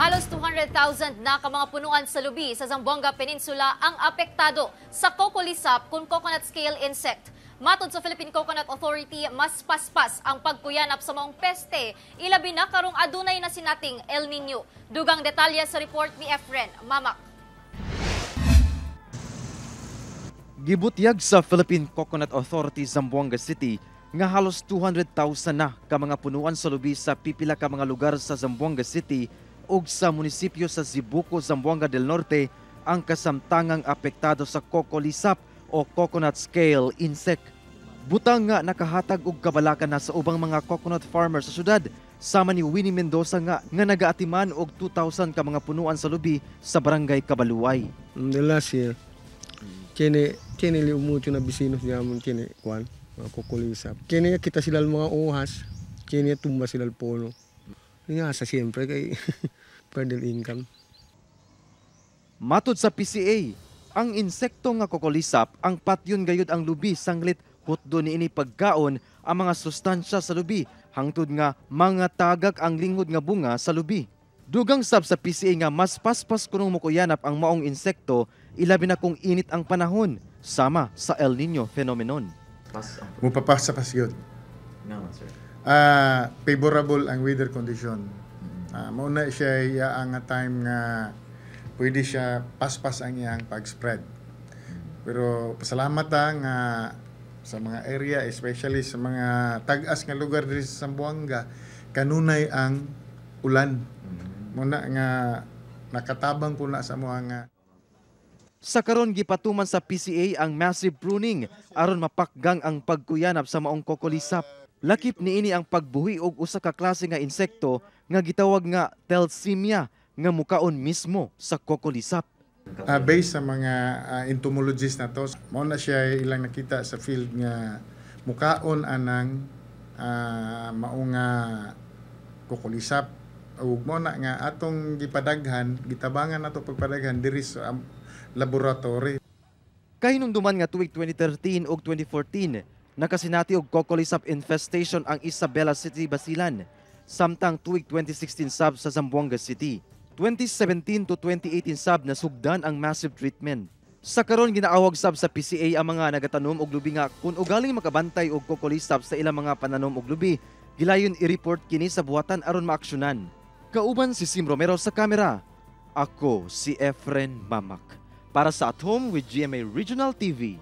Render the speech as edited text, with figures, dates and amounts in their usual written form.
Halos 200,000 na ka mga punuan sa lubi sa Zamboanga Peninsula ang apektado sa cocolisap kung coconut scale insect. Matod sa Philippine Coconut Authority, mas paspas ang pagkuyanap sa maong peste, ilabi na karong adunay na sinating El Nino. Dugang detalye sa report ni Efren Mamak. Gibutyag sa Philippine Coconut Authority Zamboanga City nga halos 200,000 na ka mga punuan sa lubi sa pipila ka mga lugar sa Zamboanga City ug sa munisipyo sa Sibuco, Zamboanga del Norte ang kasamtangang apektado sa cocolisap o coconut scale insect. Butang nga nakahatag og kabalakan na sa ubang mga coconut farmer sa syudad, sama ni Winnie Mendoza nga nagaatiman og 2,000 ka mga punuan sa lubi sa barangay Kabaluay. The last year, tiene tiene mucho na vecinos diamon tiene kuan mga kukulisap. Tiene kita sila mga uhas, tiene tumba sila pono. Nga sa siyempre kay perdel income. Matod sa PCA, ang insekto nga kokolisap ang patyon gayud ang lubi sanglit hutdo niini pagkaon ang mga sustansya sa lubi hangtod nga mga tagak ang linghod nga bunga sa lubi. Dugang sab sa PCA nga mas paspas kunong mukuyanap ang maong insekto ilabi na kung init ang panahon sama sa El Nino phenomenon. Mupapasa pas yun. Sir. Favorable ang weather condition. Mao na siya iya ang time nga pwede siya paspas ang iyang pag-spread. Pero pasalamat ta nga sa mga area, especially sa mga tag-as nga lugar diri sa Zamboanga, kanunay ang ulan. Muna nga nakatabang po na sa mga nga. Sa karon gipatuman sa PCA ang massive pruning aron mapakgang ang pagkuyanap sa maong kokolisap. Lakip niini ang pagbuhi og usa ka klase nga insekto nga gitawag nga Telsimia nga mukaon mismo sa kokolisap. Based sa mga entomologist na to, mao na siya ilang nakita sa field nga mukaon anang mao nga kokolisap ug mao na nga atong gipadaghan, gitabangan nato pagpadaghan diri sa laboratory. Kahinumduman nga tuig 2013 ug 2014 nakasinati og cocolisap infestation ang Isabela City, Basilan, samtang tuig 2016 sab sa Zamboanga City. 2017 to 2018 sab nasugdan ang massive treatment. Sa karon ginaawag sab sa PCA ang mga nagatanom og lubi nga kun ugaling makabantay og cocolisap sa ilang mga pananom og lubi, gilayon i-report kini sa buhatan aron maaksyonan. Kauban si Sim Romero sa kamera. Ako si Efren Mamak para sa At Home with GMA Regional TV.